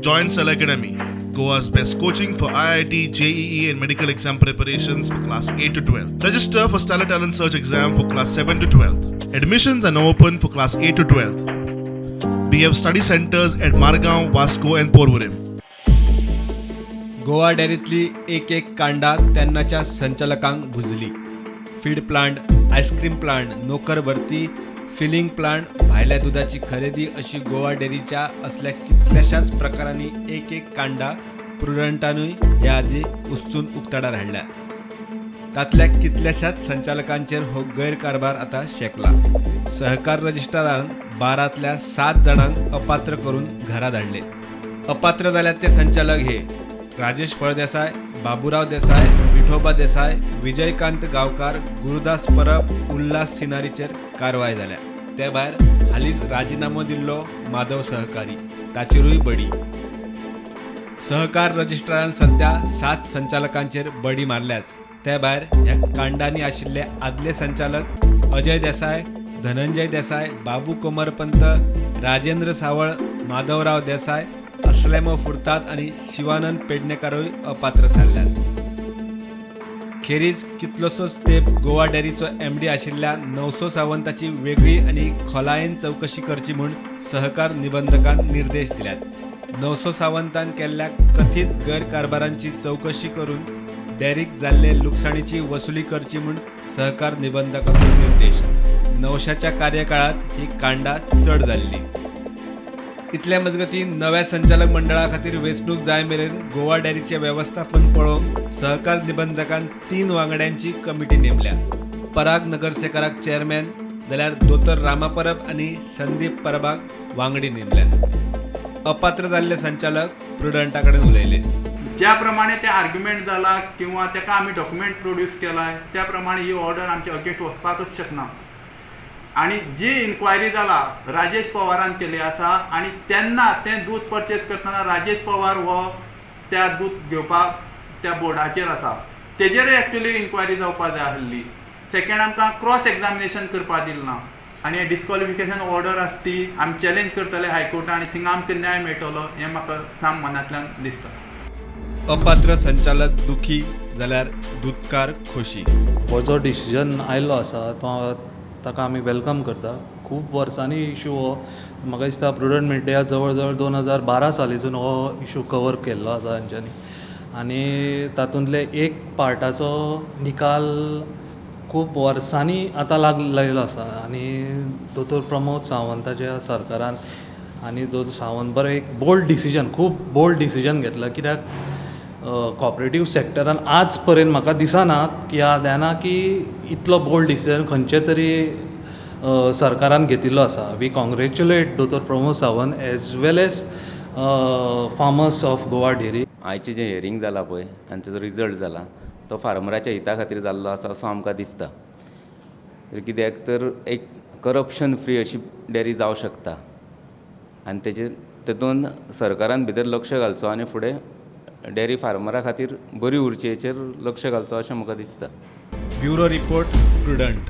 Join Stellar Academy, Goa's best coaching for IIT, JEE, and medical exam preparations for class 8 to 12. Register for Stellar Talent Search exam for class 7 to 12. Admissions are now open for class 8 to 12. We have study centers at Margao, Vasco, and Porvorim. Goa डेअरीतली एक एक कांडा तेन्नाच्या संचालकांक भुजली. Feed plant, ice cream plant, नोकर भरती, filling plant, भायल्या दुदाची खरेदी अशी गोवा डेअरीच्या असल्या कितल्याशाच प्रकारांनी एक एक कांडा प्रुडंटानूय ह्या आदी उस्तून उक्ताडार हाडल्या. तांतल्या कितल्याशाच संचालकांचेर हो गैरकारभार आतां शेकला. सहकार रजिस्ट्रारान 12तल्या सात जाणांक अपात्र करून घरा धाडले. अपात्र जाल्यात ते संचालक हे: राजेश फळदेसाय, बाबुराव देसाय, विठोबा देसाय, विजयकांत गांवकार, गुरुदास परब, उल्हास सिनारीचेर कारवाय जाल्या. ते भायर हालींच राजिनामो दिल्लो माधव सहकारी, ताचेरूय बडी. सहकार रजिस्ट्रारान सध्या सात संचालकांचेर बडी मारल्याच, ते भायर ह्या कांडांनी आशिल्ले आदले संचालक अजय देसाय, धनंजय देसाय, बाबू कोमरपंत, राजेंद्र सावळ, माधवराव देसाय, असलेमो फुर्ताद आनी शिवानंद पेडणेकारूय अपात्र थारल्यात. खेरीज कितलोसोच तेंप गोवा डेअरीचो एमडी आशिल्ल्या नवसो सावंताची वेगळी आनी खोलायेन चवकशी करची म्हूण सहकार निबंधकान निर्देश दिल्यात. नवसो सावंतान केल्ल्या कथीत गैरकारभारांची चवकशी करून डेअरीक जाल्ले लुकसाणीची वसुली करची म्हूण सहकार निबंधकाचो निर्देश. नवशाच्या कार्यकाळात ही कांडां चड जाल्ली. इतल्या मजगतीं, नव्या संचालक मंडळा खातीर वेंचणूक जाय मेरेन गोवा डेअरीचें वेवस्थापन पळोवंक सहकार निबंधकान तीन वांगड्यांची कमिटी नेमल्या. पराग नगरसेकाराक चेअरमॅन, जाल्यार दोतोर रामा परब आनी संदीप परबाक वांगडी नेमल्यात. अपात्र जाल्ले संचालक प्रुडंटा कडेन उलयले. ज्या प्रमाणे ते आर्ग्युमेंट जाला किंवा ताका आमी डॉक्युमेंट प्रोड्यूस केलाय, त्या प्रमाणे ही ऑर्डर आमच्या अगेन्स्ट वचपाकच शकना. आनी जी इन्क्वायरी जाला, राजेश पवारान केली आसा आनी तेन्ना तें दूद परचेस करतना राजेश पवार हो त्या दूद घेवपाक त्या बोर्डाचेर आसा, तेजेरय एक्चुली इन्क्वायरी जावपाक जाय आसली. सेकंड, आमकां क्रॉस एग्जामिनेशन करपाक दिलें ना आनी डिस्क्वॉलिफिकेशन ऑर्डर आसा ती आमी चॅलेंज करतले हायकोर्टान आनी थिंगा आमकां न्याय मेळटलो हें म्हाका साम मनांतल्यान दिसता. अपात्र संचालक दुखी जाल्यार दुदकार खोशी. हो जो डिसिजन आयल्लो आसा, तो ताका आमी welcome करता. खूब वर्सांनी इशू हो, म्हाका दिसता, प्रुडंट मिडिया जवळ जवळ 2012 सालीसून हो इशू कवर केल्लो आसा तेंच्यांनी आनी तातूंतले एक पार्टाचो निकाल खूब वर्सांनी आतां लायलो आसा. आनी दोतोर प्रमोद सावंताच्या सरकारान आनी दोतोर सावंत बरो एक बोल्ड डिसिजन, खूब बोल्ड डिसिजन घेतला, कित्याक कॉपरेटीव सॅक्टरान आज पर्यंत म्हाका दिसना की याद येना की इतलो बोल्ड डिसिजन खंयचे तरी सरकारान घेतिल्लो आसा. We congratulate दोतोर Pramod Sawant as well as farmers of Goa Dairy. आयचें जें हियरींग जालां पळय आनी तेजो रिजल्ट जाला, तो फार्मराच्या हिता खातीर जाल्लो आसा असो आमकां दिसता. तर कित्याक तर एक करप्शन फ्री अशी डेरी जावं शकता आनी तेजेर तेतून सरकारान भितर लक्ष घालचो आनी फुडें डेरी फार्मरा खातीर बरी उरची हेचेर लक्ष घालचो अशें म्हाका दिसता. Bureau report, prudent.